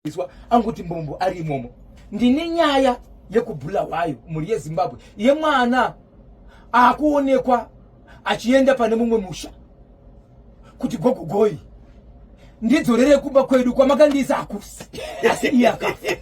Iswa angoti mbombo ari imomo. Ndine nyaya yekubulawayo mhuri yeZimbabwe yemwana akuonekwa achienda pane mumwe musha kuti gogogoi ndidzorere kumba kwedu kwamakandiisa hakusi asi iye akafa.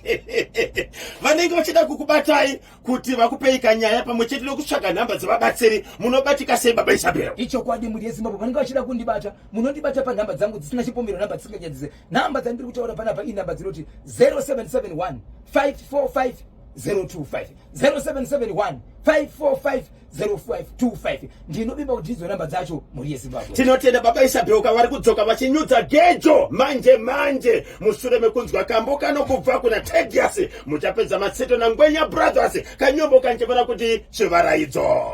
Vanenge vachida kukubatai kuti vakupei kanyaya pamwe chete nokutsvaga nhamba dzevabatsiri munobatika sei baba Isabel? Ichokwadi mhuri yeZimbabwe vanenge vachida kundibata munondibata panhamba dzangu dzisina chipomero nhamba dzisinganyadzise Nhamba dzandiri kutaura panapa inhamba dzinoti 0771 545 025 0771 545 0525 ndinovimba kuti ndidzo namba dzacho mhuri yezimbabwe tinotenda baba isabheuka vari kudzoka vachinyudza gejo manje manje mushure mekunzwa kambo kano kubva kuna tedias muchapedza matseto nangwenya brothers kanyombo kanchemera kuti chivaraidzo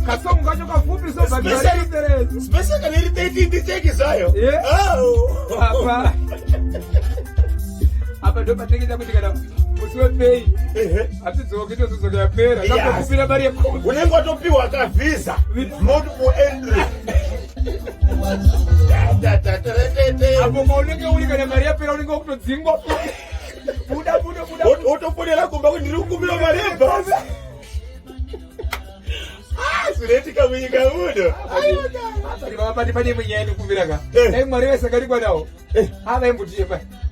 Kasongo kacho kafupi so but Special kana iri 13 cheki zvayo. Apa. Apa ndo pateketa kuti kana musi wepei hatidzoki tozodzoka yapera takupira mari yekombi. Unenge watopiwa ka visa multiple entry. Apo maunenge uri kana mari yapera unenge wakutodzingwa. Buda buda buda. Wotofonera kumba kuti ndiri kukumbira mari yebhasi. Ah, zvinoitika munyika muno. Baba pane imwe nyaya ndikumbira ka. Eh. Dai Mwari vaisakanikwa nawo. Eh. Ah, vaimboti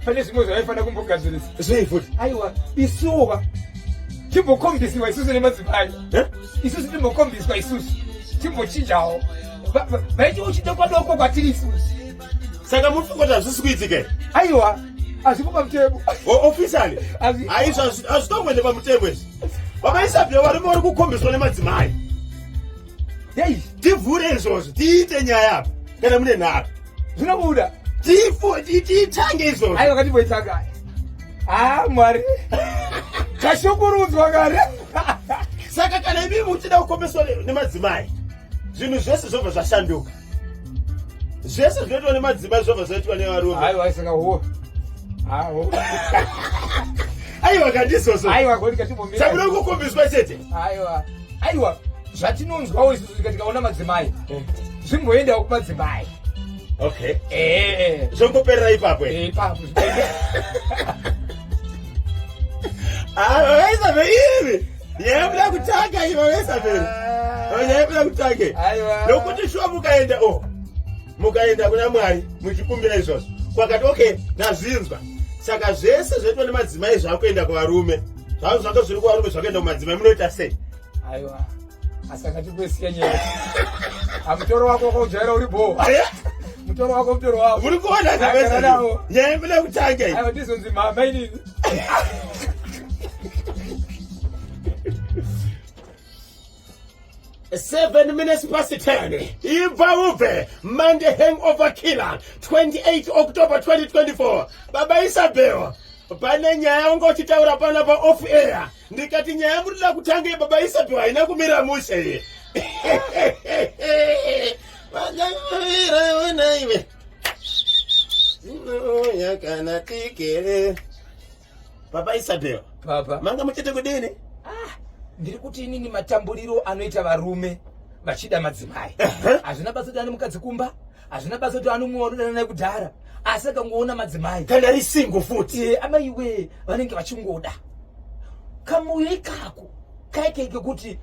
pane zvimwe zvavaifanira kumbogadzirisa. Zvei futi? Aiwa, isuwo ka. Timbokombisiwa isusu nemadzimai. Eh? Isusu timbokombiswa isusu. Timbochinjawo. Vaiti uchidokwa doko kwatiri isusu. Saka muri kufunga kuti hazvisi kuitika here? Aiwa, hazvipo pamutemo. Officially? Haizvo hazvitomboende pamutemo izvi. Baba Isabel varume vari kukombiswa nemadzimai. Hey, tivhure izvozvo tiite nyaya apa kana mune nharo. Zvinobuda. Titange izvozvo. Aiwa katimboitanga. Ah, Mwari. Tashukurudzwa kare. Saka kana imi muchida kukombeswa nemadzimai, zvinhu zvese zvobva zvashanduka. Zvese zvinoitwa nemadzimai zvobva zvaitwa nevarume. Aiwa saka huo. Aho. Aiwa kandizvozvo. Aiwa goni katimbomira. Saka unoda kukombiswa chete. Aiwa. Aiwa zvatinonzwawo isusu tikati tikaona madzimai. Eh. Zvimboendawo kumadzimai. Okay. Eh. Zvongoperera ipapo. Eh, ipapo. Ah, vaisa veiri. Nyaya kuda kutanga ivo vaisa veiri. Ah. Nyaya kuda kutanga. Aiwa. Nokuti shuwa mukaenda oh. Mukaenda kuna Mwari muchikumbira izvozvo. Kwakati okay, ndazvinzwa. Saka zvese zvaitwa nemadzimai zvakuenda kuvarume. Zvavo zvanga zviri kuvarume zvakuenda kumadzimai munoita sei? Aiwa. Asi akatikusiya nyaya. Mutoro wako wakaujaira uri bho. Mutoro wako mutoro wako. Muri kuona zvakaita. Nyaya mune kutanga iyi. Aiwa ndizonzi mama inini. Seven minutes past 10. Ibva ubve Monday Hangover Killer 28 October 2024. Baba Isabel, pane nyaya wanga uchitaura pana pa off air. Ndikati nyaya murikuda kutanga baba Isabel haina kumira mushe iyi. Vakamira ona iwe. Inouya kana tikere. Baba Isabel. Baba. Manga muchete kudini? Ah, ndiri kuti inini matamburiro anoita varume vachida madzimai. Hazvina basa kuti ane mukadzi kumba, hazvina basa kuti anomwe wanodana naye kudhara. Asi akangoona madzimai. Kana ari single futi. Eh, amaiwe vanenge vachingoda. Kamoyo ikako kaike kekuti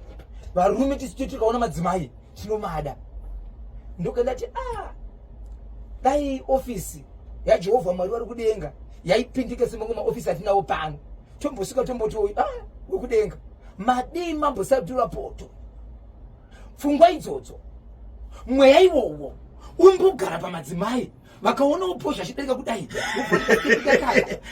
varume tisu tikaona madzimai tinomada. Ndokandati ah dai ofisi yaJehovha Mwari vari kudenga yaipindika semamwe maofisi atinawo pano tombosvika tomboti uyu ah, wekudenga madii mambosatura poto pfungwa idzodzo mweya iwowo Umbogara pamadzimai vakaonawo posha achidarika kudai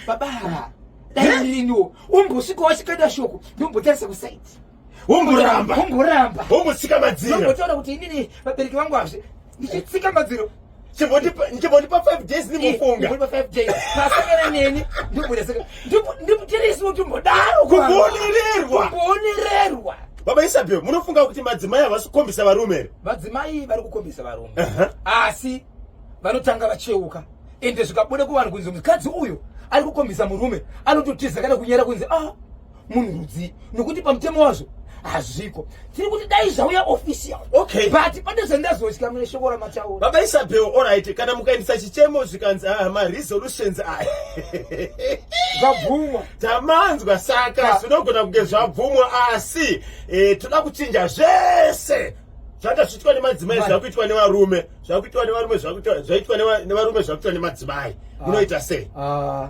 baba ava dai ndiriniwo umbosvika wachikada shoko ndombotarisa kusaiti Umboramba. Umboramba. Umbotsika madziro. Ndombotaura kuti inini vabereki vangu hazvi ndichitsika madziro. Chimbondipa chimbondipa 5 days ndimbofunga. Chimbondipa 5 days. Pasangana neni ndomboda Ndimbotirisi kuti umbodaro. Kuonererwa. Kuonererwa. Baba Isabel, munofunga kuti madzimai havasi kukombisa varume here? Madzimai vari kukombisa varume. Asi vanotanga vacheuka ende zvikabuda kuvanhu kunzi mukadzi uyu ari kukombisa murume anototiza kana kunyara kunzi ah munhu rudzii nokuti pamutemo wazvo hazviko tiri kuti dai zvauya official okay but pane zvandazotya mune shoko ramataura baba Isabel alright kana mukaendesa chichemo zvikanzi ah, maresolutions aya zvabvumwa tamanzwa saka zvinogona kunge zvabvumwa asi eh, toda kuchinja zvese zvanga zvichiitwa nemadzimai zvakuitwa nevarume zvakuitwa nevarume zvaitwa nevarume zvakuitwa nemadzimai ah. munoita sei ah.